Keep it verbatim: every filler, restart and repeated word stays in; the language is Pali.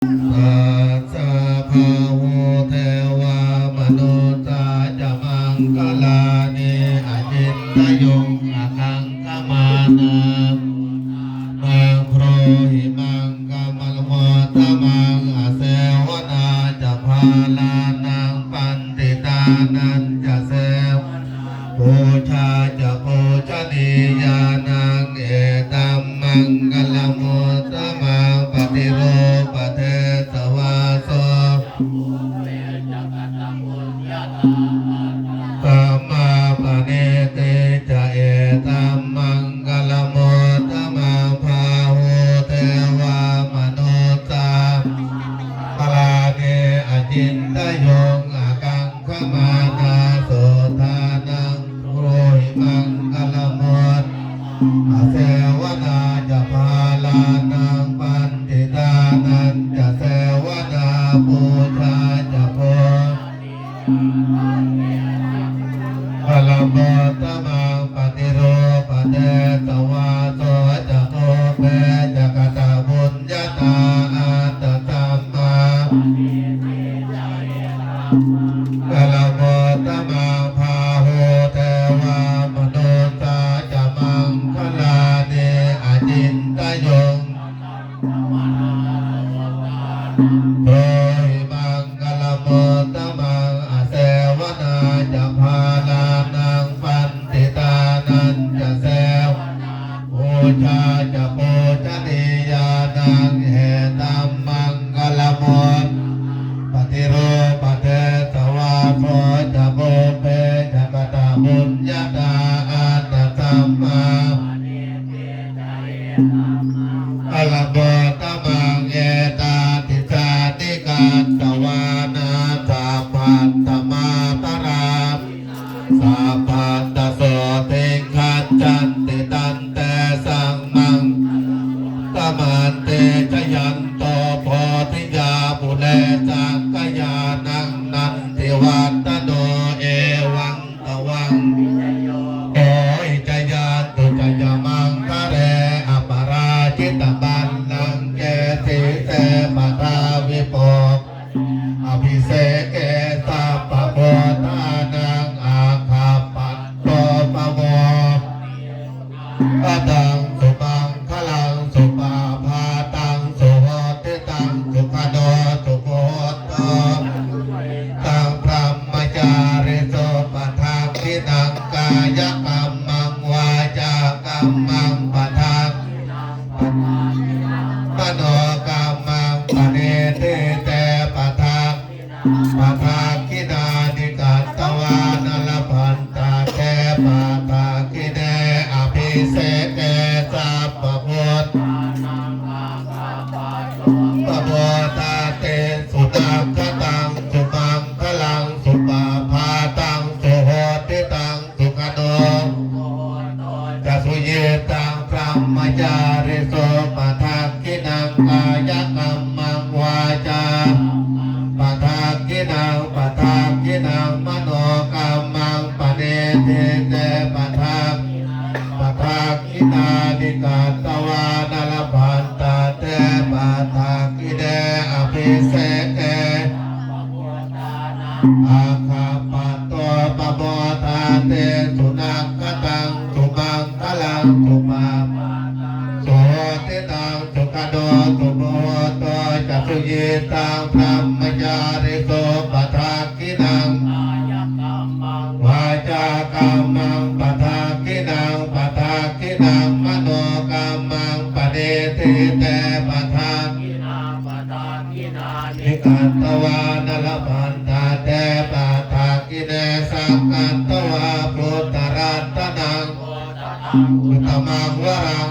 Tassa bāhuṃ devā manussā ca maṅgalāni acintayuṃ ākaṅkhamānā maṅ brūhi maṅgalamuttamaṃ. Asevanā ca bālānaṃ paṇḍitānañca sevanā pūjā ca pūjanīyānaṃ etam maṅgalamuttamaṃ. Paṭirūpadesavāso sammāpaṇidhi ca etam maṅgalamuttamaṃ. Bāhuṃ devā manussā maṅgalāni acintayuṃ ākaṅkhamānā sotthānaṃ brūhi maṅgalamuttamaṃ. Asevanā ca bālānaṃ paṇḍitānañca sevanā pūjā ca pūjanīyānaṃ etam maṅgalamuttamaṃ. Paṭirūpadesavāso ca pubbe ca katapuññatā attasammā maṅgalamuttamaṃ. Bāhuṃ devā manussā ca maṅgalāni acintayuṃ brūhi maṅgalamuttamaṃ. Asevanā ca bālānaṃ paṇḍitānañca sevanā pūjā ca pūjanīyānaṃ etam maṅgalamuttamaṃ. Paṭirūpadesavāso ca pubbe ca katapuññatā attasammā maṅgalamuttamaṃ. Etādisāni katvāna sabbatthamaparā sabbattha sotthiṃ gacchanti tantesaṃ maṅgalamuttamanti. Jayanto bodhiyā mūle sakyānaṃ nandivaḍḍhano evaṃ tvaṃ vijayo hohi jayassu jayamaṅgale aparājitapallaṅke sīse paṭhavipokkhare abhiseke sabbabuddhānaṃ aggappatto pamodati. Taṃ sumaṅgalaṃ supabhātaṃ suhuṭṭhitaṃ sukhaṇo sumuhutto ca suyiṭṭhaṃ brahmacārisu padakkhiṇaṃ kāyakammaṃ vācākammaṃ padakkhiṇaṃ padakkhiṇaṃ manokammaṃ paṇidhī te padakkhiṇā padakkhiṇāni katvāna labhantatthe padakkhiṇe. Abhiseke sabbabuddhānaṃ aggappatto pamodati. Sunakkhattaṃ sumaṅgalaṃ supabhātaṃ suhuṭṭhitaṃ sukhaṇo ca suyiṭṭhaṃ brahmacārisu padakkhiṇaṃ kāyakammaṃ vācā padakkhiṇaṃ padakkhiṇaṃ manokammaṃ paṇidhī te padakkhiṇā padakkhiṇāni katvāna labhantatthe padakkhiṇe. Abhiseke aggappatto pamodati. Sunakkhattaṃ sumaṅgalaṃ supabhātaṃ suhuṭṭhitaṃ sukhaṇo sumuhutto ca suyiṭṭhaṃ brahmacārisu padakkhiṇaṃ vācākammaṃ padakkhiṇaṃ padakkhiṇaṃ manokammaṃ paṇidhī te padakkhiṇā padakkhiṇāni katvāna labhantatthe padakkhiṇe. Sakkatvā buddharatanaṃ uttamaṃ varaṃ